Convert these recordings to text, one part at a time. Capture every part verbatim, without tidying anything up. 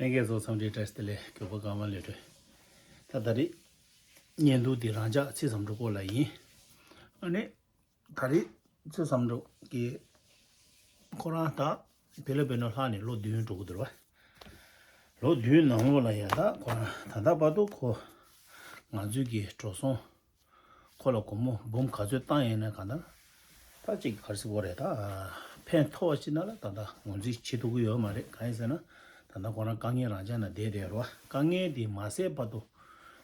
ལྷན་རྒྱས་ཚོ་འཚམས་འདྲི་བཀྲ་ཤིས་བདེ་ལེགས། གུས་པ་ཀརྨ་ལས་སྒྲོལ། ད་ད་རེས་བརྙན་ཐུང་འདི་རང་འཇགས་ཚེ་བསམ་གྲུབ་སྐོར་ལ་ཡིན། ཨ་ནི་ད་རེས་ཚེ་བསམ་གྲུབ་ཀྱི་ཁོ་རང་ད་བེ་ལ་བེ་ནོ་ལྷག་ནས་ལོ་བདུན་འགྲོ་གི་འདུག་ར། ལོ་བདུན་ནང་ལོགས་ལ་ཡ་ད་ཁོ་རང་ད་ལྟ་བར་དུ་ཁོ་ང་ཚོའི་གི་འགྲོ་སོང་། ཁོ་ལ་སྒོར་མོ་འབུམ་ག་ཚོད་བཏང་ཡིན་ན་གང་ལྟར། ད་ཅིག་ག་རེ་ཟེར་དགོས་རེད། ད་ཕན་ཐོགས་པ་ཅིག་ནང་ལ་ད་ལྟ་ངོས་འཛིན་བྱེད་ཐུབ་ཀྱི་ཡོད་མ་རེད། གང་ཡིན་ཟེར་ན། ད་ལྟ་ཁོ་རང་དཀའ་ངལ་རང་འཇགས་ནང་བསྡད་བསྡད་རོ། དཀའ་ངལ་དེ་མ་སེལ་བར་དུ་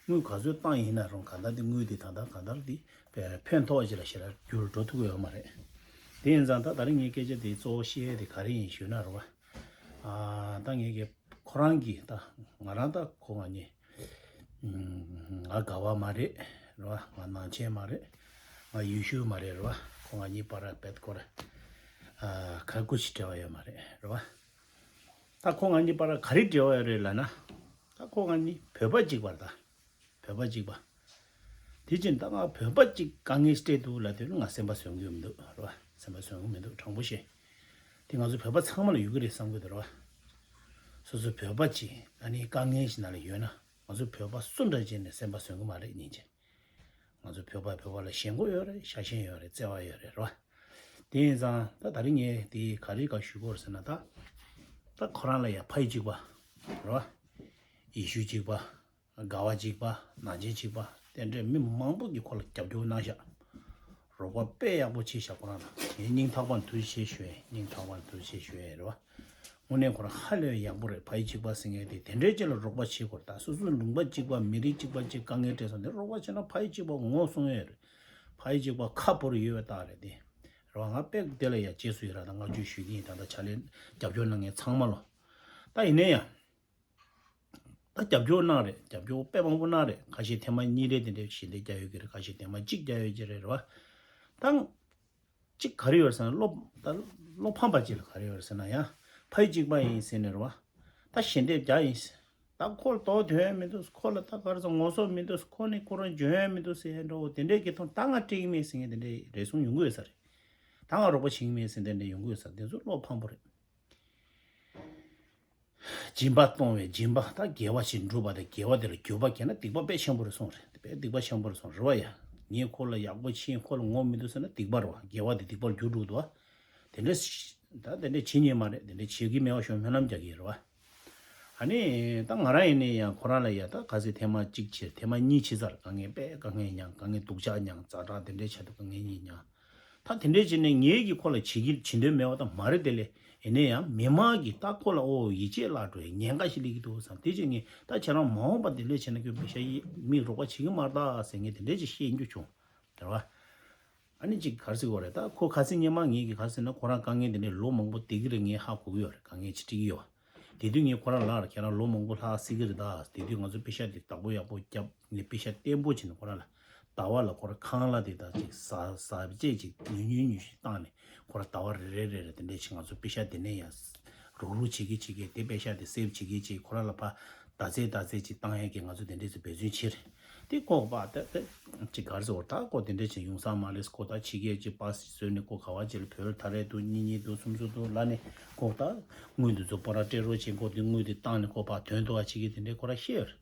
དངུལ་ག་ཚོད་བཏང་ཡིན་ན་རུང་གང་ལྟར་དེ་དངུལ་དེ་ད་ལྟ་གང་ལྟར་དེ་ཕན་ཐོགས་པ་ཅིག་ལ་ཞེ་དྲག་འགྱུར་འགྲོ་ཐུབ་ཀྱི་ཡོད་མ་རེད། དེ་ཡིན་ཙང་ད་ད་རིང་ངའི་སྐད་ཆ་དེ་གཙོ་བོ་བཤད་ཡས་དེ་ག་རེ་ཡིན་ཞུས་ན་རོ། ཨ་ད་ངས་ཀྱི་ཁོ་རང་གིས་ད་ང་རང་ད་ཁོ་ང་གཉིས། ང་དགའ་བ་མ་རེད་རེད་བ། ང་ནང་ཆེན་མ་རེད། ང་ཡུལ་ཤུལ་མ་རེད་རེད་བ། ཁོ་ང་གཉིས་བར་ར་བེད་ཁོ་ར་ཁ་ཁུ་ཞིག་འབྲེལ་བ་ཡོད་མ་རེད་རེད་བ། ད་ཁོ་ང་གཉིས་བར་ར་ག་རེ་འབྲེལ་བ་ཡོད་རེད་ལབ་ན། ད་ཁོ་ང་གཉིས་བོད་པ་གཅིག་པ་རེད་ད། བོད་པ་གཅིག་པ། དེ་བཞིན་ད་ང་བོད་པ་གཅིག་དཀའ་ངལ་སྤྲད་འདུག་ལབ་དུས་ང་སེམས་པ་བཟོད་ཀྱི་མི་འདུག་རེད་བ། སེམས་པ་བཟོད་ཀྱི་མི་འདུག་དྲང་པོ་བཤད། དེ་ང་ཚོ་བོད་པ་ཚང་མ་ལ་ཡོད་ཀྱི་རེད་བསམ་གྱི་འདུག་རེད་བ། སོ་སོ་བོད་པ་གཅིག་ཨ་ནི་དཀའ་ངལ་ཞིག་ནང་ལ་ཡོད་ན་ང་ཚོ་བོད་པ་སུ་འདྲ་ཅིག་ནས་སེམས་པ་བཟོད་ཀྱི་མ་རེད་སྙིང་རྗེ། ང་ཚོ་བོད་པ་བོད་པ་ལ་ཞེན་ཁོག་ཡོད་རེད། ཤ་ཞེན་ཡོད་རེད། བརྩེ་བ་ཡོད་རེད་རེད་བ། དེ་ཡིན་ཙང་ད་ད་རིང་ངས་དེ་ག་རེ་ག་ཞུ་དགོས་རེད་ཟེར་ན་ད། ད་ཁོ་རང་ལ་ཡ་ཕ་ཡུལ་གཅིག་པ་རེད་བ། ཡུལ་ཤུལ་གཅིག་པ། དགའ་བ་གཅིག་པ། ནང་ཆེན་གཅིག་པ། དེ་འདྲའི་མི་མང་པོ་གིས་ཁོ་ལ་རྒྱབ་སྐྱོར་གནང་ཤག་རོགས་པ་དཔེ་ཡག་པོ་བྱས་ཤག་ཁོ་རང་ལ་ངས་སྙིང་ཐག་པ་ནས་ཐུགས་རྗེ་ཆེ་ཞུ་ཡས། སྙིང་ཐག་པ་ནས་ཐུགས་རྗེ་ཆེ་ཞུ་ཡས་རེད་བ། དངོས་གནས་ཁོ་རང་ཧ་ལས་ཡག་པོ་རེད། ཕ་ཡུལ་གཅིག་པ་ཟེར་མཁན་དེ་དེ་འདྲའི་ཅིག་ལ་རོགས་པ་བྱེད་དགོས་རེད། ད་སོ་སོའི་ལུང་པ་གཅིག་པ་མི་རིགས་གཅིག་པ་གཅིག་དཀའ་ངལ་འཕྲད་སོང་དེ་རོགས་པ་བྱས་ན་ཕ་ཡུལ་གཅིག་པ་ངོ་སྲུང་ཡས་རེད། ཕ་ཡུལ་གཅིག་པ་ཁ་འབོར་ཡོད་པའི་རྟགས་རེད་དེ། རེད་བ། ང་དཔེ་དེ་ལ་ཡ་རྗེས་སུ་ཡི་རང་དང་བསྔགས་བརྗོད་ཞུ་གི་ཡིན། ད་ལྟ་ཕྱག་ལས་རྒྱབ་སྐྱོར་གནང་མཁན་ཚང་མ་ལ། ད་ཡིན་ན་ཡང་། ད་རྒྱབ་སྐྱོར་གནང་རེད། རྒྱབ་སྐྱོར་དཔེ་མང་པོ་གནང་རེད། ཁ་ཤས་ཐེངས་མ་གཉིས་རེ་དེ་འདྲའི་ཞལ་འདེབས་བརྒྱབ་ཡོད་ཀྱི་རེད། ཁ་ཤས་ཐེངས་མ་གཅིག་བརྒྱབ་ཡོད་ཀྱི་རེད་རེད་བ། ད་གཅིག་ག་རེ་ཡོད་རེད་ཟེར་ན་བློ། ད་བློ་ཕམ་པ་ཅིག་ལ་ག་རེ་ཡོད་རེད་ཟེར་ན་ཡང་ཕ་ཡུལ་གཅིག་པ་ཡིན་ཟེར་ནས་རེད་བ། ད་ཞལ་འདེབས་བརྒྱབ་ཡིན། ད་ཁོ་ལ་དོ་དོན་ཡོད་མི་འདུག་ཁོ་ལ་ད་ག་རེ་ཟེར་ངོ་སོ་མི་འདུག་ཁོ་ནི་ཁོ་རང་འཇོན་ཡོད་མི་འདུག་ཟེར་འགྲོ་དེ་འདྲའི་གི་ཐོག་ད་ང་སྤྲད་ཀྱི་མེད་ཟེར་མཁན་དེ་འདྲའི་རེ་ཟུང་ཡོང་གི་ཡོད་ས་རེད། ད་ང་རོགས་པ་བྱེད་ཀྱི་མེད་ཟེར་དེ་འདྲའི་ཡོང་གི་ཡོད་ས་རེད། དེ་ཚོ་བློ་ཕམ་པོ་རེད། སྦྱིན་པ་གཏོང་བའི་སྦྱིན་པ་དང་དགེ་བ་ཞིག་སྒྲུབ་པ་དང་དགེ་བ་དེ་ལ་འགྱོད་པ་སྐྱེས་ན་སྡིག་པ་དཔེ་ཆེན་པོ་རེད་གསུངས་རེད། དཔེ་སྡིག་པ་ཆེན་པོ་རེད་གསུངས་རེད་བ་ཡ། ངས་ཁོ་ལ་ཡག་པོ་བྱས་ཁོ་ལ་ངོ་མི་འདུག་ཟེར་ན་སྡིག་པ་རེད་བ། དགེ་བ་དེ་སྡིག་པར་འགྱུར་འགྲོ་འདུག་བ། དེ་འདྲ་ད་དེ་འདྲ་བྱེད་ཉན་མ་རེད། དེ་འདྲ་བྱེད་ཀྱི་མེད་པ་ཞོག་སྨོན་ལམ་རྒྱག་གི་རེད་བ། ཨ་ནི་ད་ང་རང་ཡིན་ནའི་ཡང་ཁོ་རང་ལ་ཡ་ད་ག་ཚོད་ཐེངས་མ་གཅིག་བྱས་ཐེངས་མ་གཉིས་བྱས་ཚར། དཀའ་ངལ་དཔེ་དཀའ་ངལ་མྱངས། དཀའ་ངལ་སྡུག་ཅག་མྱངས། ཛ་དྲག་དེ་འདྲའི་ཆེད་དུ་དཀའ་ངལ་གཉིས་མྱངས། ད་དེ་འདྲའི་བྱས་ནས་ངེད་ཀྱིས་ཁོ་ལ་བྱེད་ཀྱི་བྱེད་འདོད་མེད་པ་ད་མ་རེད། དེ་ལས་ཡིན་ན་ཡང་མི་མང་གིས་ད་ཁོ་ལ་ཨོ་ཡིད་ཆེས་བརླག་འགྲོ་ཡ་ཉེན་ཁ་ཞིག་སླེབས་ཀྱི་འདུག་བསམ། དེ་བྱས་ངས་ད་ཁྱེད་རང་མ་འོངས་པ་དེ་འདྲ་བྱས་ན་ཁྱོད་པེ་ཤ་ཡིས་མིག་རོགས་པ་བྱེད་ཀྱི་མ་རེད་ད་ཟེར་ངས་དེ་འདྲ་ཅིག་བཤད་རྒྱུ་བྱུང་། རེད་བ། ཨ་ནི་ཅིག་ག་རེ་ཟེར་དགོས་རེད། ད་ཁོ་ཁ་སང་སྔོན་མ་ངེད་ཀྱིས་ག་རེ་ཟེར་ན་ཁོ་རང་དཀའ་ངལ་དེ་འདྲའི་ལོ་མང་པོ་བསྡད་ཀྱི་རེད། ངས་ཧ་གོ་གི་ཡོད་རེད། དཀའ་ངལ་ཅིག་འཕྲད་ཀྱི་ཡོད་བ། དེ་དུས་ངས་ཁོ་རང་ལ་ལབ་རེད། ཁྱེད་རང་ལོ་མང་པོ་ལྷག་སྲིད་ཀྱི་རེད་ད། དེ་དུས་ང་ཚོ་པེ་ཤ་དེ་བདག་པོ་ཡག་པོ་བརྒྱབ་ནས་པེ་ཤ་བརྟན་པོ་བྱས་ནས་ཁོ་རང་ལ་ཟླ་བ་ལ་ཁོ་རང་ཁང་གླ་དེ་དང་ཅིག་ཟ་ཟ་བཅས་ཅིག་ཉུང་ཉུང་ཉུང་ཞིག་བཏང་ནས་ཁོ་རང་ཟླ་བ་རེ་རེ་རེ་རེ་དེ་འདྲས་ཅིག་ང་ཚོ་པེ་ཤ་དེ་ནས་ཡང་རུག་རུག་བྱེད་ཀྱི་བྱེད་ཀྱི་དེ་པེ་ཤ་དེ་སེབ་བྱེད་ཀྱི་བྱེད་ཁོ་རང་ལ་ཕ་ཟླ་ཚེ་ཟླ་ཚེ་ཅིག་བཏང་ཡས་ཀྱི་ང་ཚོ་དེ་འདྲས་ཅིག་འབད་བརྩོན་བྱེད་རེད། དེ་ཁོ་པ་ད་ད་ཅིག་ག་རེ་ཟེར་བ་ད་ཁོ་དེ་འདྲས་ཅིག་ཡོང་ས་མ་རེད། ཁོ་ད་ཕྱི་རྒྱལ་ཅིག་པ་སི་བཟོས་ནས་ཁོ་ག་བ་ཅིག་ལ་བོད་ཐ་རེ་འདུག་གཉིས་གཉིས་འདུག་གསུམ་གསུམ་འདུག་ལབ་ནས་ཁོ་ད་དངུལ་འདི་ཚོ་པོ་ར་སྤྲད་རོགས་བྱེད། ཁོ་དེ་དངུལ་དེ་བཏང་ནས་ཁོ་ཕར་དོན་དུ་བ་བྱེད་ཀྱི་དེ་འདྲས་ཁོ་ར་བཤད་ཡོད་རེད།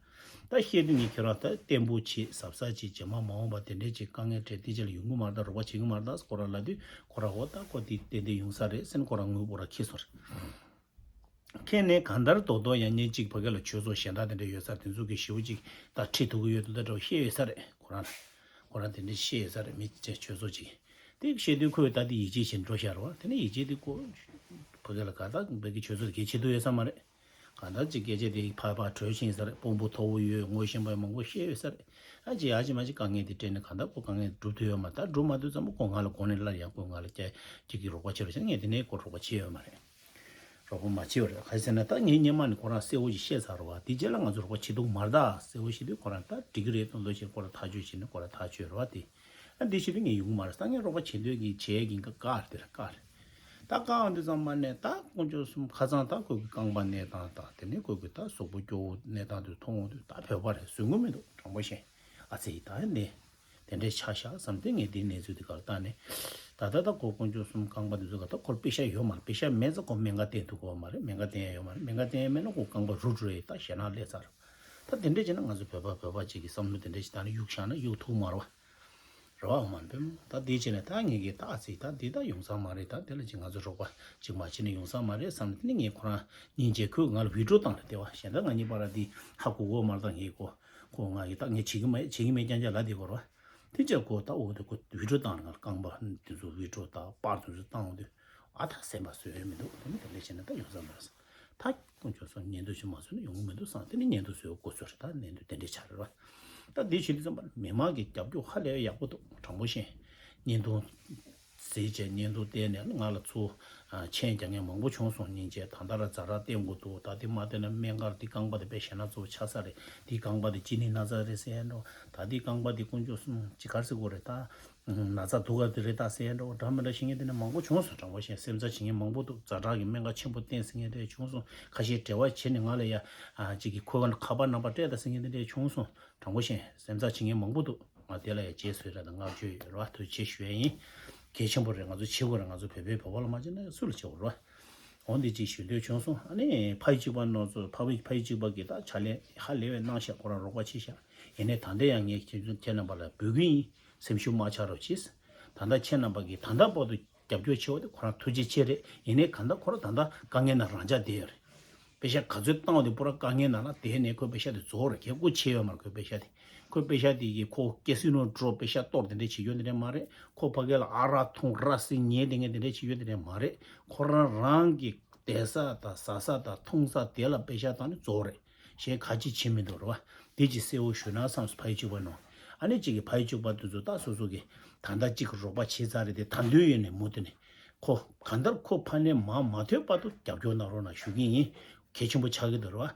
ད་བཤད་དུས་ངས་ཁྱོད་རང་ད་བརྟན་པོ་བྱེད། གཟབ་གཟབ་བྱེད། རྗེས་མ་མ་འོངས་པ་དེ་འདྲས་ཅིག་དཀའ་ངལ་འཕྲད་དེ་ཅིག་ལ་ཡོང་གི་མ་རེད་ད། རོགས་པ་བྱེད་གི་མ་རེད་ད་ཁོ་རང་ལབ་དུས་ཁོ་རང་འོ་ད་ཁོ་དེ་ཏན་ཏན་ཡོང་ས་རེད་ཟེར་ནས་ཁོ་རང་དངུལ་པོ་ར་འཁྱེར་སོང་རེད། ཁྱེར་ནས་གང་ལྟར་རྡོག་རྡོག་ཡང་ཉིན་གཅིག་ཕ་གི་ལ་ཆོས་ཚོགས་གཞན་དག་དེ་འདྲ་ཡོད་ས་དེ་ཚོ་གི་ཞེ་པོ་ཅིག་ད་ཁྲིད་ཐུབ་ཀྱི་ཡོད་འདུག་ད་འདྲ་བཤད་ཡོད་ས་རེད་ཁོ་རང་ལ། ཁོ་རང་དེ་འདྲ་བཤད་ཡོད་ས་རེད། མི་ཆོས་ཚོགས་ཅིག་དེ་བཤད་དུས་ཁོས་ད་དེ་ཡིད་ཆེས་བྱེད་འགྲོ་ཤར་བ། དེ་ནས་ཡིད་ཆེས་དེ་ཁོ་ཕ་གི་ལ་ག་ད་ཕ་གི་ཆོས་ཚོགས་གལ་ཆེ་དུ་ཡོད་ས་མ་རེད། གང་ལྟར་ཅིག་སྐད་ཆ་དེ་ཕར་ཕར་བྲོས་ཕྱིན་ས་རེད། དཔོན་པོ་མཐོ་བོ་ཡོད་ངོ་ཤེས་པ་མང་པོ་བཤད་ཡོད་ས་རེད། ཨ་ཅེ་ཨ་ཅེ་མ་ཅེ་དཀའ་ངལ་དེ་སྤྲད་ནས་གང་ལྟར་ཁོ་དཀའ་ངལ་སྒྲུབ་ཐུབ་ཡོད་མ་རེད། ད་སྒྲུབ་མ་ཐུབ་ཙམ་པ་ཁོ་ང་ལ་དགོངས་ནས་སླར་ཡང་ཁོ་ང་ལ་སྐྱ་ཁྱེད་ཀྱིས་རོགས་པ་བྱེད་རོགས་བྱེད། ངས་དེ་ནས་ཁོ་རོགས་པ་བྱེད་ཡོད་མ་རེད། རོགས་པ་མ་བྱེད་པ་རེད། ག་རེ་ཟེར་ན་ད་ངས་སྔོན་མ་ནས་ཁོ་རང་གསལ་བོ་ཞིག་བཤད་ཚར་བ། དེ་རྗེས་ལ་ང་ཚོ་རོགས་པ་བྱེད་ཐུབ་མ་རེད་ད་གསལ་བོ་ཞིག་དུས་ཁོ་རང་ད་འགྲིག་གི་རེད་དང་ལོ་ཕྱིར་ཁོ་རང་ཐག་གཅོད་བྱས་ནས་ཁོ་རང་ཐག་གཅོད་རེད་བ་དེ། ཨ་འདི་ཕྱི་དུས་ངས་ཡོང་གི་མ་རེད། ད་ངས་རོགས་པ་བྱེད་འདོད་ཀྱི་བྱེད་ཡས་ཀྱི་འགའ་དཀའ་རེད། དེ་ལ་དཀའ་རེད། ད་དཀའ་འོང་དུས་ཙམ་པ་ནས་ད་དཀོན་མཆོག་གསུམ་ཁ་སང་ད་ཁོ་གི་རྐང་པ་གནས་སྟངས་དང་དེ་ནས་ཁོ་གི་ད་གཟུགས་པོ་སྐྱོ་བོ་གནས་སྟངས་དེ་མཐོང་འོང་དུས་ད་བོད་པ་རེད་བཟོད་ཀྱི་མི་འདུག་དྲང་པོ་བཤད། ཨ་ཙི་ད་ནས་ དེ་འདྲས་ཆགས་ཤག་བསམ་སྟེ། ངས་འདིའི་གནས་ཚུལ་འདི་གར་བཏང་ནས། ད་ལྟ་ད་ཁོ་དཀོན་མཆོག་གསུམ་རྐང་པ་འདི་ཚོ་ག་ད་ཁོར་པེ་ཤ་ཡོད་མ་རེད། པེ་ཤ་མེད་ཙང་ཁོ་སྨན་ཁང་བསྟེན་ཐུབ་ཀྱི་ཡོད་མ་རེད། སྨན་ཁང་བསྟེན་ཡ་ཡོད་མ་རེད། སྨན་ཁང་བསྟེན་ཡ་མེད་ན་ཁོ་རྐང་པ་རུལ་རུལ་ཡས་ད་ཞེད་སྣང་སླེབས་ཚར། ད་དེ་འདྲས་བྱས་ན་ང་ཚོ་བོད་པ་བོད་པ་ཅིག་གི་བསམ་བློ་དེ་འདྲས་ཅིག་བཏང་ནས་གཡུག་བཞག་ན་གཡུག་ཐུབ་མ་རེད་བ། རེད་བ། འོ་མ་རེད་པས། ད་དེ་བྱས་ནས་ད་ངས་ཀྱི་ད་ཨ་ཙི་ད་དེ་ད་ཡོང་ས་མ་རེད། ད་དེ་ལ་ཅིག་ང་ཚོ་རོགས་པ་ཅིག་མ་བྱས་ནས་ཡོང་ས་མ་རེད་བསམ་ནས། དེ་ནས་ངས་ཁོ་རང་སྙིང་རྗེ། ཁོས་ང་ལ་ཝི་ཌི་ཡོ་བཏང་རེད་དེ་བ། གཞན་དག་ང་གཉིས་བར་ལ་དེ་ཧ་གོ་གོ་མ་རེད། ད་ངས་ཁོ་ཁོ་ང་གི་ད་ངས་བྱེད་ཀྱི་མ་བྱེད་ཀྱི་མེད་རྐྱང་རྐྱང་ལབ་བསྡད་ཀྱི་རེད་བ། དེ་རྗེས་ཁོ་ད་འོ་དེ་ཁོ་ཝི་ཌི་ཡོ་བཏང་རེད། ང་ལ་རྐང་པ་དེ་ཚོ་ཝི་ཌི་ཡོ་ད་པར་དེ་ཚོ་བཏང་འོང་དུས། ཨ་ད་སེམས་པ་བཟོད་ཡོད་མི་འདུག་དེ་ནི་དེ་འདྲ་བྱས་ན་ད་ཡོང་ས་མ་རེད་བསམ། ད་དཀོན་མཆོག་གསུམ་ཉན་འདུག་ཅིག་མ་བཟོས་ན་ཡོང་གི་མི་འདུག་བསམ། དེ་ནི་ཉན་འདུག་བཟོས་དགོས་ཚོད་རེད། ད་ཉན་འདུག་དེ་འདྲ་ཆགས་རེད་བ། ད་འདི་བྱེད་དུས་ཙམ་པ་མི་མང་གི་རྒྱབ་སྐྱོར་ཧ་ལས་ཡག་པོ་འདུག་དྲང་པོ་བཤད། བརྙན་ཐུང་གཟིགས་བྱས་བརྙན་ཐུང་བལྟས་ནས་ང་ལ་ཚུར་མཆན་རྒྱག་མཁན་མང་པོ་བྱུང་སོང་། སྙིང་རྗེ། ད་ལྟ་ར་ཛ་དྲག་བསྟན་དགོས་འདུག་ད་འདི་མ་བལྟས་ན་སྨན་ཁང་འདི་རྐང་པ་དེ་དཔེ་ཞེད་སྣང་ཚ་པོ་ཆགས་ས་རེད། འདི་རྐང་པ་དེ་ཅི་ནས་ན་ཚ་རེད་ཟེར་ཡ་འགྲོ། ད་འདི་རྐང་པ་དེ་དཀོན་མཆོག་གསུམ་ཅི་ག་རེ་ཟེར་དགོས་རེད། ད་ན་ཚ་སྡུག་ག་དེ་རེད་ད་ཟེར་ཡ་འདྲ་བོ་འདྲ་མི་འདྲ་བཤད་མཁན་དེ་འདྲ་མང་པོ་བྱུང་སོང་། དྲང་པོ་བཤད། སེམས་འཚབ་བྱེད་མཁན་མང་པོ་འདུག་ཛ་དྲག་གི་སྨན་ཁང་ཆེན་པོ་བསྟན་ཟེར་མཁན་དེ་བྱུང་སོང་། ཁ་ཤས་འབྲེལ་བ་བྱས་ནས་ང་ལ་ཡ་ཨ་ཅིག་གི་ཁོ་ཁ་པར་ནམ་བར་སྤྲད་ད་ཟེར་མཁན་དེ་འདྲ་བྱུང་སོང་། དྲང་པོ་བཤད། སེམས་འཚབ་བྱེད་མཁན་མང་པོ་འདུག་ང་དེ་ལ་ཡ་རྗེས་སུ་ཡི་རང་དང་བསྔགས་བརྗོད་ཡོད་རེད་བ། ཐུགས་རྗེ་ཆེ་ཞུ་ཡ་ཡིན། གལ་ཆེན་པོ་རེད། ང་ཚོ་བྱེད་དགོས་རེད། ང་ཚོ་བོད་པའི་བོད་པ་ལ་མ་བྱེད་ན་སུ་ལ་བྱེད་དགོས་རེད་བ། འོ་འདི་ཅིག་ཞུ་འདོད་བྱུང་སོང་། ཨ་ནི་ཕ་ཡུལ་གཅིག་པ་རྣམ་ཚོ་ཕ་ཡུལ་ཕ་ཡུལ་གཅིག་པ་གི་ད་ཕྱག་ལས་ཧ་ལས་པའི་གནང་ཤག་ཁོ་རང་རོགས་པ་བྱས་ཤག་ཡིན་ནའི་ད་ལྟ་ཡང་ངས་ཁྱེད་ཚོ་ཁྱེད་རྣམ་པ་ལ་འབོད་སྐུལ་ཡིན། སེམས་ཤུགས་མ་ཆག་རོགས་གྱིས། ད་ལྟ་ཁྱེད་རྣམ་པ་གིས་ད་ལྟ་བར་དུ་རྒྱབ་སྐྱོར་བྱས་པ་དེ་ཁོ་རང་ཐུགས་རྗེ་ཆེ་རེད། ཡིན་ནའི་གང་ལྟར་ཁོ་རང་ད་ལྟ་དཀའ་ངལ་ནང་རང་འཇགས་བསྡད་ཡོད་རེད། པེ་ཤག་ག་ཚོད་བཏང་བ་དེ་པུ་ར་དཀའ་ངལ་ནང་ལ་བསྡད་ནས་ཁོས་པེ་ཤག་དེ་རྫོགས་རེད། ཁྱེད་སྒོ་ཕྱེ་ཡོད་མ་རེད། ཁོས་པེ་ཤག་དེ་ཁོས་པེ་ཤག་དེ་གིས་ཁོ་ཀེ་སི་ནོ་འགྲོ་པེ་ཤག་གཏོར་དེ་འདྲས་བྱེད་རྒྱུ་དེ་འདྲས་མ་རེད། ཁོ་ཕ་གི་ལ་ཨ་རག་འཐུང་ར་སི་ཉལ་དེ་ངས་དེ་འདྲས་བྱེད་རྒྱུ་དེ་འདྲས་མ་རེད། ཁོ་རང་རང་གི་བསྡད་ས་དང་ཟ་ས་དང་འཐུང་ས་དེ་ལ་པེ་ཤག་བཏང་ནས་རྫོགས་རེད། གཞན་ག་ཅི་བྱེད་མི་འདུག་རེད་བ། དེ་ཅིག་གསལ་བོ་ཞུ་ན་བསམས་སོང་། ཕ་ཡུལ་གཅིག་པ་ནང་། ཨ་ནི་གཅིག་གིས་ཕ་ཡུལ་གཅིག་པ་དེ་ཚོ་ད་སོ་སོ་གི་ད་ལྟ་གཅིག་གི་རོགས་པ་བྱས་ཚར་རེད་དེ། ད་འདོད་ཡོད་ནས་མུ་མཐུད་ནས་ཁོ་གང་ལྟར་ཁོ་ཕ་ནས་མ་མ་ཐོན་བར་དུ་རྒྱབ་སྐྱོར་གནང་རོགས་གནང་ཞུ་གི་ཡིན། གལ་ཆེན་པོ་ཆགས་ཀྱི་འདུག་རེད་བ།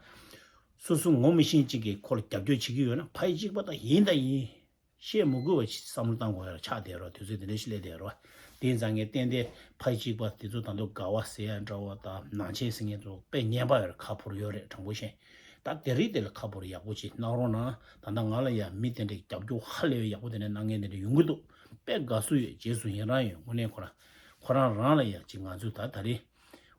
སོ་སོ་ངོ་མི་ཤེས་གཅིག་གིས་ཁོ་ལ་རྒྱབ་སྐྱོར་བྱེད་ཀྱི་ཡོད་ན་ཕ་ཡུལ་གཅིག་པ་དང་ཡིན་དང་ཡིན། བཤད་མི་དགོས་པ་ཞིག་བསམ་བློ་བཏང་དགོས་ཡ་ཆགས་བསྡད་རོགས། དུས་ཚོད་དེ་འདྲ་ཞིག་སླེབས་བསྡད་རོགས། དེ་ཡིན་ཙང་ངས་ཏན་ཏན་ཕ་ཡུལ་གཅིག་པ་དེ་ཚོ་ད་དུང་དགའ་བ་ཟེར་ཡ་འདྲ་བོ་དང་ནང་ཆེན་ཟེར་མཁན་ཚོ་དཔེ་ཉན་པ་ཡོད་རེད། ཁ་ཕོར་ཡོད་རེད། དྲང་པོ་བཤད། ད་དེ་རིགས་དེ་ལ་ཁ་ཕོར་ཡག་པོ་ཅིག་གནང་རོགས་གནང་། ད་ལྟ་ང་ལ་ཡ་མི་དེ་འདྲས་རྒྱབ་སྐྱོར་ཧ་ལས་པའི་ཡག་པོ་དེ་འདྲས་གནང་མཁན་དེ་འདྲས་ཡོང་གི་འདུག་དཔེ་དགའ་བསུ་ཡོད། རྗེས་སུ་ཡི་རང་ཡོད། དངོས་གནས་ཁོ་རང་ཁོ་རང་རང་ལ་ཡ་ཅིག་ང་ཚོས་ད་ད་རེས་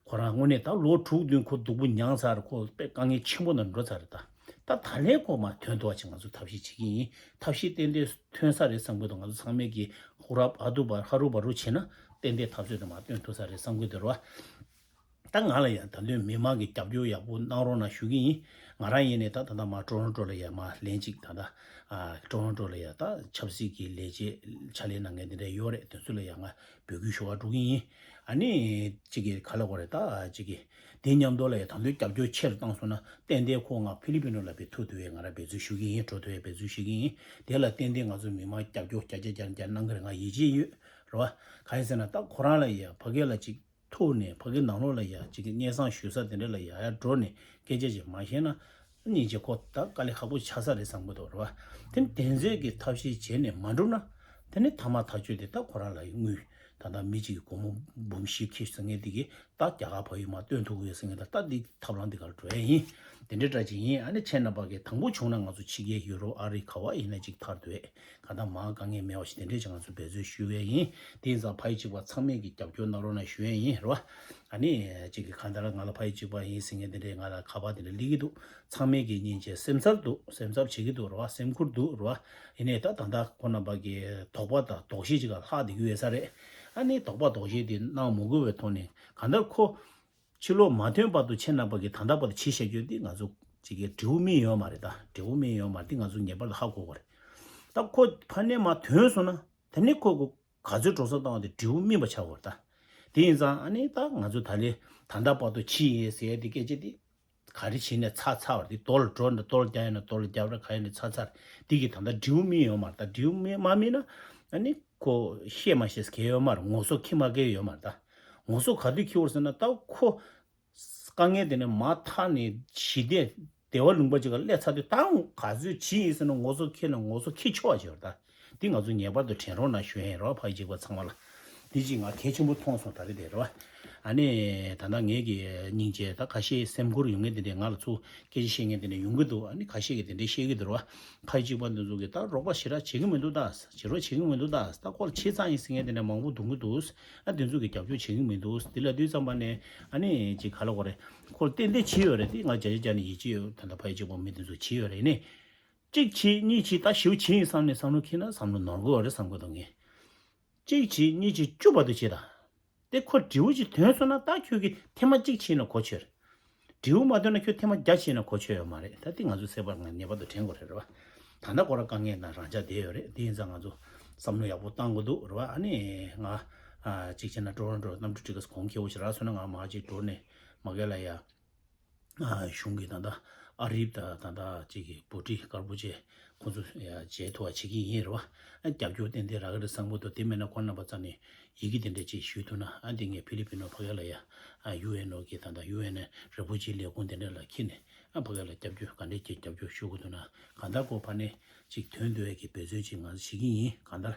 ཁོ་རང་དངོས་གནས་ད་ལོ་དྲུག་བདུན་ཁོ་སྡུག་པོ་མྱངས་ཚར། ཁོ་དཔེ་དཀའ་ངལ་ཆེན་པོ་ནང་འགྲོ་ཚར་རེད། ད་ད་ད་ལན་ཁོ་མར་ཐོན་ཐུབ་པ་ཅིག་ང་ཚོ་ཐབས་ཤེས་བྱེད་ཀྱི་ཡིན། ཐབས་ཤེས་ཏན་ཏན་ཐོན་ས་རེད་བསམ་གྱི་འདུག་ང་ཚོ་ཚང་མས་ཀྱིས་ཧུ་ར་ཨ་དུ་བ་ཧ་རུ་བ་རུ་བྱས་ན་ཏན་ཏན་ཐབས་ཤེས་དེ་མར་ཐོན་ཐུབ་ས་རེད་བསམ་གྱི་འདུག་རེད་བ། ད་ང་ལ་ཡང་ད་དུང་མི་མང་གི་རྒྱབ་སྐྱོར་ཡག་པོ་གནང་རོགས་གནང་ཞུ་གི་ཡིན། ང་རང་ཡིན་ནས་ད་ད་ལྟ་མར་ཀྲོ་རོན་ཀྲོ་ལ་ཡ་མར་ལན་གཅིག་ད་ལྟ་ཨ་ཀྲོ་རོན་ཀྲོ་ལ་ཡ་ད་ཆབ་སྲིད་ཀྱི་ལས་བྱེད་ཕྱག་ལས་གནང་མཁན་དེ་འདྲ་ཡོད་རེད། དེ་ཚོ་ལ་ཡ་ང་འབོད་སྐུལ་ཞུ་བར་འགྲོ་གི་ཡིན། ཨ་ནི་གཅིག་གིས་ག་ལ་གོ་རེད། ད་གཅིག་གིས་དེ་མཉམ་དུ་ལ་ཡ་ད་དུང་རྒྱབ་སྐྱོར་ཆེ་རུ་བཏང་སོང་ན་ཏན་ཏན་ཁོ་ང་ཕི་ལི་པི་ནོ་ལ་ཕེབས་ཐུབ་ཐུབ་པའི་ང་རང་འབད་བརྩོན་ཞུ་གི་ཡིན། འགྲོ་ཐུབ་པའི་འབད་བརྩོན་ཞུ་གི་ཡིན། དེ་ལ་ཏན་ཏན་ང་ཚོ་མི་མང་རྒྱབ་སྐྱོར་བརྒྱ་ཆ་བརྒྱ་གནང་གི་རེད། ང་ཡིད་ཆེས་ཡོད་རེད་བ། གང་ཡིན་ཟེར་ན་ད་ཁོ་རང་ལ་ཡ་ཕ་གི་ལ་གཅིག་ཐུག་ནས་ཕ་གི་ནང་ལོགས་ལ་ཡ་གཅིག་གི་སྙན་སེང་ཞུ་ས་དེ་འདྲ་ལ་ཡ་ཡ་འགྲོ་ནས་སྐད་ཆ་ཅིག་མ་བཤད་ན་སྙིང་རྗེ། ཁོ་ད་དཀའ་ལས་ཁག་པོ་ཆགས་ས་རེད་བསམ་གི་འདུག་རེད་བ། དེ་ནི་དེ་ཚོའི་གི་ཐབས་ཤེས་བྱས་ནས་མ་འགྲུབ་ན་དེ་ནི་ཐ་མ་ཐག་ཆོད་དེ་ད་ཁོ་རང་ལ་ཡ་དངུལ་ད་ལྟ་མི་གཅིག་གི་སྒོར་མོ་འབུམ་བཞི་ཁེ་ཟེར་མཁན་དེ་གི་ད་རྒྱ་གར་ཕ་ཡུལ་མར་བཏོན་ཐུབ་ཀྱི་ཡོད་ཟེར་མཁན་ད་ད་འདི་ཐབས་ལམ་འདི་གར་འགྲོ་ཡ་ཡིན། དེ་འདྲའི་འདྲ་ཅིག་ཡིན། ཨ་ནི་ཁྱེད་རྣམ་པ་གི་དང་པོ་བྱུང་ན་ང་ཚོ་ཕྱི་རྒྱལ་ཡུ་རོབ་ཨ་རི་ག་བ་ཡིན་ན་ཅིག་ཐར་འདོད། གང་ལྟར་མང་དཀའ་ངལ་མེད་པ་ཞིག་དེ་འདྲས་ཀྱི་ང་ཚོ་འབད་རྩོལ་ཞུ་གི་ཡིན། དེ་ཡིན་ཙང་ཕ་ཡུལ་གཅིག་པ་ཚང་མས་ཀྱི་རྒྱབ་སྐྱོར་གནང་རོགས་གནང་ཞུ་ཡས་ཡིན་རེད་བ། ཨ་ནི་གཅིག་གི་གང་ལྟར་ང་ལ་ཕ་ཡུལ་གཅིག་པ་ཡིན་ཟེར་མཁན་དེ་འདྲས་ང་ལ་ཁ་པར་དེ་འདྲས་སླེབས་ཀྱི་འདུག་ཚང་མས་ཀྱི་སྙིང་རྗེ་སེམས་འཚབ་འདུག་སེམས་འཚབ་བྱེད་ཀྱི་འདུག་རེད་བ། སེམས་ཁུར་འདུག་རེད་བ། ཡིན་ནའི་ད་ད་ལྟ་ཁོ་རྣམ་པ་གི་དོགས་པ་དང་དོགས་གཞི་ཅིག་ལ་ལྷག་བསྡད་ཀྱི་ཡོད་ས་རེད། ཨ་ནི་དོགས་པ་དོགས་གཞི་དེ་གནང་མི་དགོས་པའི་ཐོག་ནས་གང་ལྟར་ཁོ་ཕྱི་ལོགས་མ་ཐོན་བར་དུ་ཁྱེད་རྣམ་པ་གིས་ད་ལྟ་བར་དུ་བྱས་བཞག་རྒྱུ་འདི་ང་ཚོ་གཅིག་གི་འབྲས་བུ་སྨིན་ཡོད་མ་རེད། ད་འབྲས་བུ་སྨིན་ཡོད་མ་རེད། འདི་ང་ཚོ་ངེས་པར་དུ་ཧ་གོ་དགོས་རེད། ད་ཁོ་ཕ་ནས་མར་ཐོན་སོང་ན་དེ་ནས་ཁོ་གི་ག་ཚོད་འགྲོ་སོང་བཏང་བ་དེ་འབྲས་བུ་སྨིན་པ་ཆགས་དགོས་རེད། ད་དེ་ཡིན་ཙང་ཨ་ནི་ད་ང་ཚོ་ད་ལས་ད་ལྟ་བར་དུ་ཕྱིན་ཡས་ཟེར་ཡས་དེ་སྐད་ཆ་དེ་ག་རེ་བྱས་ནས་ཚར་ཚར་བ་རེད། དེ་རྡོ་ལ་འགྲོ་ན་རྡོ་ལ་རྒྱག་ཡས་ན་རྡོ་ལ་རྒྱབ་ར་ག་ཡས་ནས་ཚར་ཚར་རེད། དེ་གི་ད་ལྟ་འབྲས་བུ་སྨིན་ཡོད་མ་རེད། ད་འབྲས་བུ་སྨིན་མ་སྨིན་ན་ཨ་ནི་ཁོ་ཤེས་མ་ཤེས་གལ་ཡོད་མ་རེད། ངོ་སོ་འཁྱེར་མ་འཁྱེར་ཡོད་མ་རེད། ད་ངོ་སོ་ག་དུས་འཁྱེར་བ་རེད་ཟེར་ན་ད་ཁོ་དཀའ་ངལ་དེ་ནས་མར་ཐར་ནས་ཞི་བདེ་བདེ་བ་ལུང་པ་ཅིག་ག་སླེབས་ཚར་དུས་ད་ག་ཚོད་ཇི་ཡིན་ཟེར་ན་ངོ་སོ་འཁྱེར་ན་ངོ་སོ་འཁྱེར་ཆོག་པ་ཅིག་ཡོད་རེད། ད་འདི་ང་ཚོ་ངེས་པར་དུ་དྲན་རོགས་གནང་ཞུ་ཡ་ཡིན་རེད་བ། ཕ་ཡུལ་གཅིག་པ་ཚང་མ་ལ་འདི་ཅིག་ང་གལ་ཆེན་པོ་མཐོང་སོང་། ད་རེས་དེ་རེད་བ། ཨ་ནི་ད་ལྟ་ངེད་ཀྱི་སྙིང་རྗེ་ད་ཁ་ཤས་སེམས་ཁུར་ཡོང་མཁན་དེ་འདྲས་ང་ལ་ཚུར་སྐད་ཆ་བཤད་མཁན་དེ་འདྲས་ཡོང་གི་འདུག་ཨ་ནི་ཁ་ཤས་ཀྱིས་དེ་འདྲས་བཤད་ཀྱི་འདུག་ར་བ། ཕ་ཡི་གཅིག་པ་འདི་ཚོ་གིས་ད་རོགས་པ་ཞེ་དྲག་བྱེད་ཀྱི་མི་འདུག་ད། བྱེད་རོགས་བྱེད་ཀྱི་མི་འདུག་ད། ད་ཁོ་ལ་ཆེ་ཚང་ཡིན་ཟེར་མཁན་དེ་འདྲས་མང་པོ་འདུག་གི་འདུག་ཨ་དེ་ཚོ་གིས་རྒྱབ་སྐྱོར་བྱེད་ཀྱི་མི་འདུག་དེ་ལ་དུས་ཙམ་པ་ནས་ཨ་ནི་ཅིག་ག་ལ་གོ་རེད། ཁོ་ལ་ཏན་ཏན་བྱེད་ཡོད་རེད་དེ་ང་བརྒྱ་ཆ་བརྒྱ་ནས་ཡིད་ཆེས་ཡོད། ད་ལྟ་ཕ་ཡི་གཅིག་པ་མི་དེ་ཚོ་བྱེད་ཡོད་རེད་ནི། གཅིག་བྱེད་གཉིས་བྱེད་ད་ཞེ་པོ་བྱེད་ཡིན་བསམ་ནས་བསམ་བློ་འཁྱེར་ན་བསམ་བློ་ནོར་གི་ཡོད་རེད་བསམ་གི་འདུག་ངས། གཅིག་བྱེད་གཉིས་བྱེད་བཅུ་བར་དུ་བྱེད་ད། དེ་ཁོ་འབྲས་བུ་ཅིག་ཐོན་སོང་ན་ད་ཁྱོད་ཀྱིས་ཐེངས་མ་གཅིག་བྱས་ན་གོ་ཆོད་རེད། འབྲས་བུ་མ་ཐོན་ན་ཁྱོད་ཐེངས་མ་བརྒྱ་བྱས་ན་གོ་ཆོད་ཡོད་མ་རེད། ད་དེ་ང་ཚོ་སེམས་པ་ངེས་པར་དུ་དྲན་དགོས་རེད་རེད་བ། ད་ལྟ་ཁོ་རང་དཀའ་ངལ་དང་རང་འཇགས་བསྡད་ཡོད་རེད། དེ་ཡིན་ཙང་ང་ཚོ་བསམ་བློ་ཡག་པོ་བཏང་དགོས་འདུག་རེད་བ། ཨ་ནི་ང་ཨ་གཅིག་བྱས་ན་ཀྲོ་རོན་ཀྲོ་གནམ་གྲུ་ཊི་ཀེ་ཊི་གོང་ཁེ་པོ་ཞིག་རག་སོང་ན་ང་མར་གཅིག་འགྲོ་ནས་མ་གི་ལ་ཡ། ཨ་གཞུང་གིས་ད་ལྟ་ཨ་རིབ་དང་ད་ལྟ་གཅིག་གི་བྷོ་ཊི་དཀར་པོ་ཆེ་ཁོང་ཚོ་ཡ་མཇལ་ཐུབ་པ་བྱེད་ཀྱི་ཡིན་རེད་བ། ཨ་རྒྱབ་སྐྱོར་ཏན་ཏན་རག་གི་རེད་བསམ་གི་འདུག་དེ་མེད་ན་ཁོང་རྣམ་པ་རྩ་ནས་ཡི་གེ་དེ་འདྲ་ཅིག་ཞུ་ཐུབ་ན་ཨ་འདི་ངས་ཕི་ལི་པི་ནོ་ཕ་གི་ལ་ཡ་ཨ་ཡུ་ཨེན་ཨོ་གི་ད་ལྟ་ཡུ་ཨེན་རིན་པོ་ཆེའི་ལས་ཁུངས་དེ་འདྲ་ལ་འཁྱེར་ནས་ཨ་ཕ་གི་ལ་རྒྱབ་སྐྱོར་ག་འདྲས་ཀྱི་རྒྱབ་སྐྱོར་ཞུ་དགོས་འདུག་ན་གང་ལྟར་ཁོ་ཕ་ནས་ཅིག་དོན་འདོད་ཀྱི་འབད་བརྩོན་ཅིག་ང་ཚོ་བྱེད་ཀྱི་ཡིན། གང་ལྟར་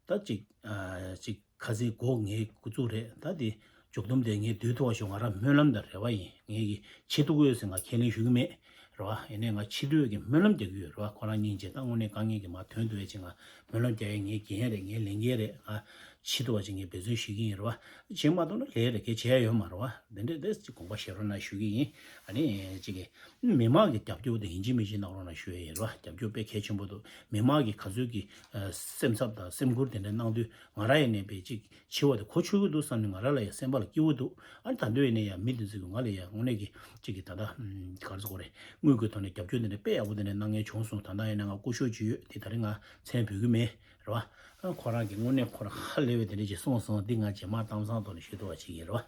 ད་ཅིག་ཨ་ཅིག་ཁ་སང་སྒོ་ངའི་སྐུ་ཚུགས་རེད། ད་དེ་མཇུག་སྡོམ་དེ་ངས་སྡོད་ཐུབ་པ་ཞིག་ང་རང་སྨོན་ལམ་དང་རེ་བ་ཡིན། ངས་ཀྱི་བྱེད་ཐུབ་ཀྱི་ཡོད་ཟེར་ང་ཁས་ལེན་ཞུ་གི་མེད་རེད་བ། ཡིན་ནའི་ང་བྱེད་ཐུབ་ཡོད་ཀྱི་སྨོན་ལམ་རྒྱག་གི་ཡོད་རེད་བ། ཁོ་རང་སྙིང་རྗེ་ད་དངོས་གནས་དཀའ་ངལ་གྱི་མ་དོན་དུ་ཡོད་ཅིག་ང་སྨོན་ལམ་རྒྱག་ཡས་ངའི་འགན་རེད། ངའི་ལས་འགན་རེད། ང་བྱེད་ཐུབ་པ་ཅིག་ངས་འབད་བརྩོན་ཞུ་གི་ཡིན་རེད་བ། བྱེད་མ་ཐུབ་ན་ལས་རེད། གལ་ཆེ་ཡ་ཡོད་མ་རེད་བ། དེ་འདྲས་དེ་ཅིག་དགོངས་པ་བཞེས་རོགས་གནང་ཞུ་གི་ཡིན། ཨ་ནི་ཅིག་གི་མི་མང་གི་རྒྱབ་སྐྱོར་དེ་ཡིན་གཅིག་མིན་གཅིག་གནང་རོགས་གནང་ཞུ་ཡ་ཡིན་རེད་བ། རྒྱབ་སྐྱོར་དཔེ་གལ་ཆེན་པོ་འདུག་མི་མང་གི་ག་ཚོད་ཀྱི་སེམས་འཚབ་དང་སེམས་ཁུར་དེ་འདྲ་གནང་དུས་ང་རང་ཡིན་ནའི་དཔེ་ཅིག་བྱེད་པ་དེ་གོ་ཆོད་ཀྱི་འདུག་བསམ་ནས་ང་རང་ལ་ཡང་སེམས་པ་ལ་སྐྱིད་པོ་འདུག་ཨ་ནི་ད་འདོད་ཡིན་ནའི་ཡང་མི་འདི་ཚོ་གིས་ང་ལ་ཡང་དངོས་གནས་ཀྱི་ཅིག་གི་ད་ལྟ་ག་རེ་ཟེར་དགོས་རེད། དངུལ་གྱི་ཐོག་ནས་རྒྱབ་སྐྱོར་དེ་འདྲ་དཔེ་ཡག་པོ་དེ་འདྲ་གནང་མཁན་བྱུང་སོང་། ད་ལྟ་ཡིན་ན་ང་སྐུ་ཞབས་ཅིག་ཡོད་དེ་ད་རིང་ང་མཚན་འབོད་ཀྱི་མེད་རེད་བ། ཨ་ཁོ་རང་གིས་དངོས་གནས་ཁོ་རང་ཧ་ལས་པའི་དེ་འདྲ་ཅིག་གསུངས་སོང་། འདི་ང་རྗེས་མ་གཏམ་བཟང་ཐོག་ནས་ཞུ་ཐུབ་པ་ཅིག་ཡིན་རེད་བ།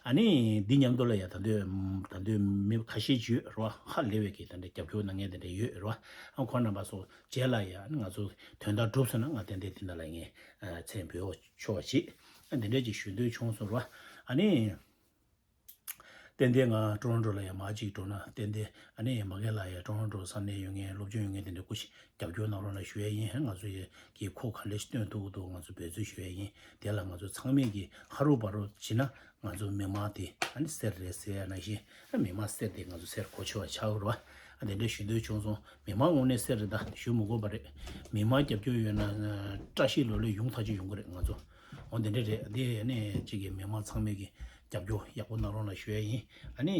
ཨ་ནི་འདི་མཉམ་དུ་ལ་ཡང་ད་འདོད་ད་འདོད་མི་ཁ་ཤས་ཅིག་ཡོད་རེད་བ། ཧ་ལས་པའི་གི་ད་འདྲ་རྒྱབ་སྐྱོར་གནང་མཁན་དེ་འདྲ་ཡོད་རེད་བ། ཨ་ཁོ་རྣམ་པ་ཚོ་རྗེས་ལ་ཡང་ང་ཚོ་དོན་དག་འགྲུབ་སོང་ན་ང་ཏན་ཏན་དེ་འདྲ་ལ་ངས་མཚན་འབོད་ཆོག་པ་ཅིག་ཨ་འདི་འདྲ་ཅིག་ཞུ་འདོད་བྱུང་སོང་ར། ཨ་ནི་ཏན་ཏན་ང་ཀྲོ་རོན་ཀྲོ་ལ་ཡང་མར་ཅིག་འགྲོ་ན་ཏན་ཏན་ཨ་ནི་མ་གི་ལ་ཡང་ཀྲོ་རོན་ཀྲོ་ས་གནས་ཡོད་མཁན་སློབ་སྦྱོང་ཡོད་མཁན་དེ་འདྲ་སྐུ་ཞིག་རྒྱབ་སྐྱོར་གནང་རོགས་གནང་ཞུ་ཡ་ཡིན། ང་ཚོ་ཡི་གི་ཁོ་ག་འདྲ་ཞིག་སྟོན་ཐུབ་ཀྱི་འདུག་ང་ཚོ་འབད་རྩོལ་ཞུ་ཡ་ཡིན། དེ་ལ་ང་ཚོ་ཚང་མས་ཀྱི་ཧ་རུ་བ་རུ་བྱེད་ན་ང་ཚོ་མི་མང་དེ་ཨ་ནི་གསེར་རེད་ཟེར་ཡ་ནང་བཞིན་ཨ་མི་མང་གསེར་དེ་ང་ཚོ་གསེར་གོ་ཆོད་པ་ཆགས་ཀྱི་རེད་བ། ཨ་དེ་འདྲ་ཞུ་འདོད་བྱུང་སོང་། མི་མང་དངོས་གནས་གསེར་རེད་ད་ཞུ་མི་དགོས་པ་རེད། མི་མང་རྒྱབ་སྐྱོར་ཡོད་ན་ཨ་བཀྲ་ཤིས་ལོ་ལོན་ཡོང་ཐག་ཆོད་ཡོང་གི་རེད་ང་ཚོ། འོ་དེ་འདྲ་རེད། དེ་ནས་གཅིག་གི་མི་མང་ཚང་མས་ཀྱི་རྒྱབ་སྐྱོར་ཡག་པོ་གནང་རོགས་གནང་ཞུ་ཡ་ཡིན། ཨ་ནི་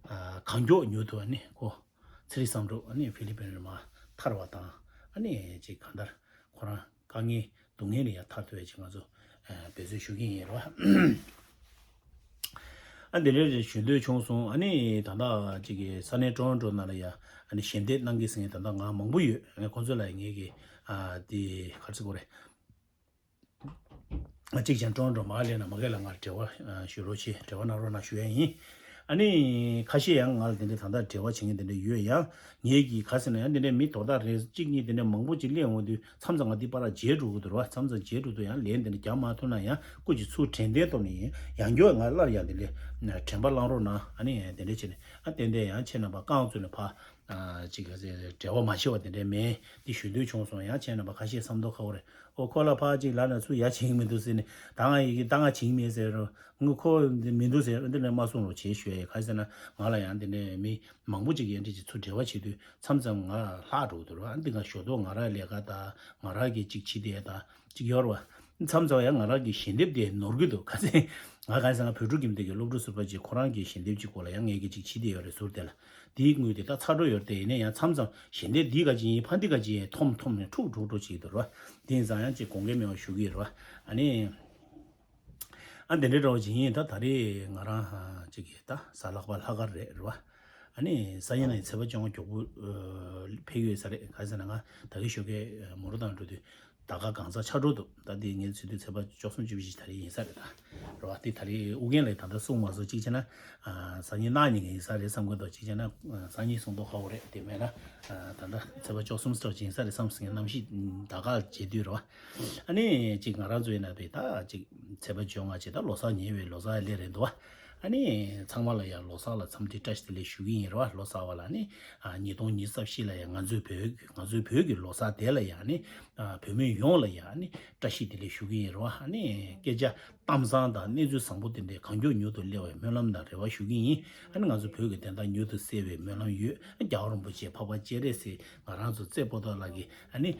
ཨ་གང་མགྱོགས་མྱུར་དུ་ཨ་ནི་ཁོ་ཚེ་རིང་བསམ་གྲུབ་ཨ་ནི་ཧྥི་ལི་པིན་རེད་མ་ཐར་བ་དང་ཨ་ནི་ཅིག་གང་ལྟར་ཁོ་རང་དཀའ་ངལ་སྡུག་བསྔལ་ལས་ཡང་ཐར་ཐུབ་ཡ་ཅིག་ང་ཚོ་ཨ་འབད་རྩོལ་ཞུ་གི་ཡིན་རེད་བ། ཨ་འདི་འདྲ་ཞུ་འདོད་བྱུང་སོང་། ཨ་ནི་ད་ལྟ་ཅིག་གི་ས་གནས་ཀྲོ་རོན་ཀྲོ་ནང་ལ་ཡ་ཨ་ནི་ཞལ་འདེབས་གནང་གི་ཟེར་མཁན་ད་ལྟ་ང་མང་པོ་ཡོད། ཨ་ཁོང་ཚོ་ལ་ངས་ཀྱི་ཨ་འདི་ག་རེ་ཟེར་དགོས་རེད། ཨ་གཅིག་ཀྱང་ཀྲོ་རོན་ཀྲོ་མ་སླེབས་ན་མ་གི་ལ་ང་འབྲེལ་བ་ཨ་ཞུ་རོགས་བྱེད། འབྲེལ་བ་གནང་རོགས་གནང་ཞུ་ཡ་ཡིན། ཨ་ནི་ཁ་ཤས་ཡང་ང་ལ་དེ་འདྲ་ད་ལྟ་འབྲེལ་བ་བྱེད་མཁན་དེ་འདྲ་ཡོད་ཡང་། ངས་ཀྱིས་ག་ཟེར་ན་ཡང་འདི་འདྲའི་མི་དོ་བདག་རེ་གཅིག་གཉིས་དེ་འདྲ་མང་པོ་ཅིག་སླེབས་འོང་དུས་མཚམས་མཚམས་ང་འདི་པར་བརྗེད་འགྲོ་གི་འདུག་ར་བ། མཚམས་མཚམས་བརྗེད་འགྲོ་དུས་ཡང་ལན་དེ་འདྲ་རྒྱག་མ་ཐུབ་ན་ཡང་སྐུ་མཁྱེན་ཚུར་དྲན་རྟེན་ཐོག་ནས་ཡང་མགྱོགས་ང་སླར་ཡང་དེ་འདྲའི་དྲན་པ་བསླང་རོགས་གནང་། ཨ་ནི་དེ་འདྲ་བྱས་ནས་ཨ་ཏན་ཏན་ཡང་ཁྱེད་རྣམ་པ་རྐང་བཙུགས་ནས་ཕ་ཅིག་འབྲེལ་བ་མ་བྱས་པ་དེ་འདྲའི་མེད་འདི་ཞུ་འདོད་བྱུང་སོང་། ཡང་ཁྱེད་རྣམ་པ་ཁ་ཤས་བསམ་མདོག་ཁ་པོ་རེད། ཨོ་ཁོ་ལ་ཕ་ཅིག་ལབ་ན་ཚུར་ཡ་བྱེད་ཀྱི་མི་འདུག་ཟེར་ནས་ད་ང་ཡི་གེ་ད་ང་བྱེད་ཀྱི་མེད་ཟེར་རོ། ངུ་ཁོ་འདི་མི་འདུག་ཟེར་འདི་ནས་མ་གསུང་རོགས་བྱེད་ཞུ་ཡ་ཡིན། ག་རེ་ཟེར་ན་ང་ལ་ཡང་འདི་འདྲའི་མི་མང་པོ་ཅིག་ཡན་ཆད་ཅིག་ཚུར་འབྲེལ་བ་བྱེད་དུས་མཚམས་མཚམས་ང་ལྷག་འགྲོ་གི་འདུག་ར། འདི་ང་ཞོ་ཏོག་ང་རང་ལས་ཀ་དང་ང་རང་གི་ཅིག་བྱེད་བསྡད་དང་ཅིག་ཡོད་ར་བ། མཚམས་མཚམས་ཡང་ང་རང་གི་ཞལ་འདེབས་དེ་ནོར་གི་འདུག་ག་ཚད་ང་ག་རེ་ཟེར་ན་བོད་ཕྲུག་ཁྱིམ་སྡེ་གི་སློབ་ཕྲུག་ཟུར་པ་ཅིག་ཁོ་རང་གི་ཞལ་འདེབས་ཅིག་སྐོར་ལ་ཡང་ངས་ཀྱི་ཅིག་བྱེད་བསྡད་ཡོད་རེད་ཟུར་དེ་ལ། དེའི་དངུལ་དེ་ད་ཚར་འགྲོ་ཡོད་རེད་དེ། ཡིན་ན་ཡང་མཚམས་མཚམས་ཞལ་འདེབས་འདི་ག་ཅིག་ཡིན་ཕ་འདི་ག་ཅིག་ཡིན་འཐོམ་འཐོམ་ནས་འཁྲུག་འགྲོ་འགྲོ་ཅིག་འདུག་ར་བ། དེ་ཡིན་ཙང་ཡང་ཅིག་དགོངས་འགལ་མེད་པ་ཞུ་གི་ཡོད་ར་བ། ཨ་ནི། ཨ་འདི་འདྲའི་འདྲ་བོ་ཅིག་ཡིན། ད་ད་རེས་ང་རང་ཅིག་གི་ད་གཟའ་ལྷག་པ་ལྷག་དཀར་རེད་རེད་བ། ཨ་ནི་སང་ཉིན་ནང་ཚེས་པ་བཅོ་ལྔ་མགྱོགས་པོ་ཕེབས་ཡོད་ས་རེད། ག་རེ་ཟེར་ན་ང་ད་གིན་ཞོགས་ཀས་མོ་རོ་དང་འགྲོ་དུས་ད་ག་གང་ཟག་ཆགས་འགྲོ་འདུག་ད་དེ་ངས་ཚེས་དུས་ཚེས་པ་བཅུ་གསུམ་བཅུ་བཞི་ད་རེས་ཡིན་ས་རེད་ད། རེད་བ། དེ་ད་རེས་ཨུ་རྒྱན་ལགས་ད་ལྟ་གསུངས་མ་སོང་། གཅིག་བྱས་ན་སང་ཉིན་གནངས་ཉིན་ཡིན་ས་རེད་བསམ་གི་འདུག་གཅིག་བྱས་ན་སང་ཉིན་གསུང་མདོག་ཁ་པོ་རེད། དེ་མེད་ན་ད་ལྟ་ཚེས་པ་བཅུ་གསུམ་སོགས་ཡིན་ས་རེད་བསམ་སོང་། གནམ་གཤིས་ད་ག་བརྗེ་དུས་རེད་བ། ཨ་ནི་གཅིག་ང་རང་ཚོ་ཡིན་ན་བས་ད་གཅིག་ཚེས་པ་བཅོ་ལྔ་བྱས་ད་ལོ་གསར་ཉེ་བའི་ལོ་གསར་སླེབས་རེད་འདུག་བ། ཨ་ནི་ཚང་མ་ལ་ཡང་ལོ་གསར་ལ་འཚམས་འདྲི་བཀྲ་ཤིས་བདེ་ལེགས་ཞུ་གི་ཡིན་རེད་བ། ལོ་གསར་བ་ལ་ནི་ཉིས་སྟོང་ཉི་ཤུ་རྩ་བཞི་ལ་ཡང་ང་ཚོའི་བོད་ང་ཚོའི་བོད་ཀྱི་ལོ་གསར་དེ་ལ་ཡང་ནི་བོད་མི་ཡོངས་ལ་ཡང་ནི་བཀྲ་ཤིས་བདེ་ལེགས་ཞུ་གི་ཡིན་རེད་བ། ཨ་ནི་སྐད་ཆ་ གཏམ་བཟང་དང་གནས་ཚུལ་བཟང་པོ་དེ་འདྲའི་གང་མགྱོགས་མྱུར་དུ་སླེབས་པའི་སྨོན་ལམ་དང་རེ་བ་ཞུ་གི་ཡིན། ཨ་ནི་ང་ཚོ་བོད་ཀྱི་བདེན་མཐའ་མྱུར་དུ་གསལ་བའི་སྨོན་ལམ་ཡོད། ཨ་རྒྱལ་བ་རིན་པོ་ཆེ་འཕགས་པ་སྤྱན་རས་གཟིགས་ང་རང་ཚོ་རྩེ་པོ་ཏ་ལ་གི་ཨ་ནི་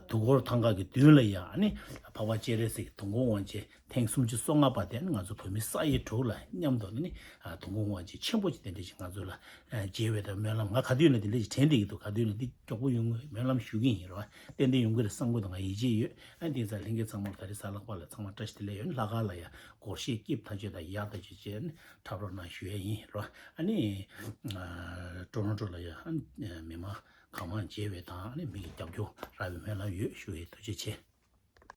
དུས་འཁོར་ཐང་ག་གི་མདུན་ལ་ཡ་ཨ་ནི་འཕགས་པ་སྤྱན་རས་གཟིགས་དུས་འཁོར་དབང་ཆེན་ཐེངས་སུམ་ཅུ་སོ་ལྔ་པ་དེ་ཨ་ནི་ང་ཚོ་བོད་མི་ས་ཡི་དྲུག་ལ་མཉམ་དུ་ཨ་ནི་དུས་འཁོར་དབང་ཆེན་ཆེན་པོ་ཅིག་དེ་འདྲ་ཞིག་ང་ཚོ་ལ་མཇལ་བའི་དང་སྨོན་ལམ་ང་ག་དུས་ན་དེ་འདྲ་ཞིག་དྲན་བསྡད་ཀྱི་འདུག་ག་དུས་ན་འདི་མགྱོགས་པོ་ཡོང་གི་སྨོན་ལམ་ཞུ་གི་ཡིན་རོ། ཏན་ཏན་ཡོང་གི་རེད་བསམ་གི་འདུག་ང་ཡིད་ཆེས་ཡོད། ཨ་དེང་སང་ལྷན་རྒྱས་ཚང་མར་ད་རེས་གཟའ་ལྷག་པ་ལ་ཚང་མ་བཀྲ་ཤིས་བདེ་ལེགས་ཡོད། ལྷག་དཀར་ལ་ཡ་སྒོར་གཞས་སྐྱིད་ཐག་ཆོད་དང་ཡག་ཐག་ཆོད་བྱས་ནས་འཁྲབ་རོགས་གནང་ཞུ་ཡ་ཡིན་རོ། ཨ་ནི་ཀྲོ་རོན་ཀྲོ་ལ་ཡ་ཨ་ནི་མི་མང་གང་མང་མཇལ་བའི་དང་ཨ་ནི་མི་གི་རྒྱབ་སྐྱོར་རག་པའི་སྨོན་ལམ་ཡོད་ཞུ་ཡའི་ཐུགས་རྗེ་ཆེ།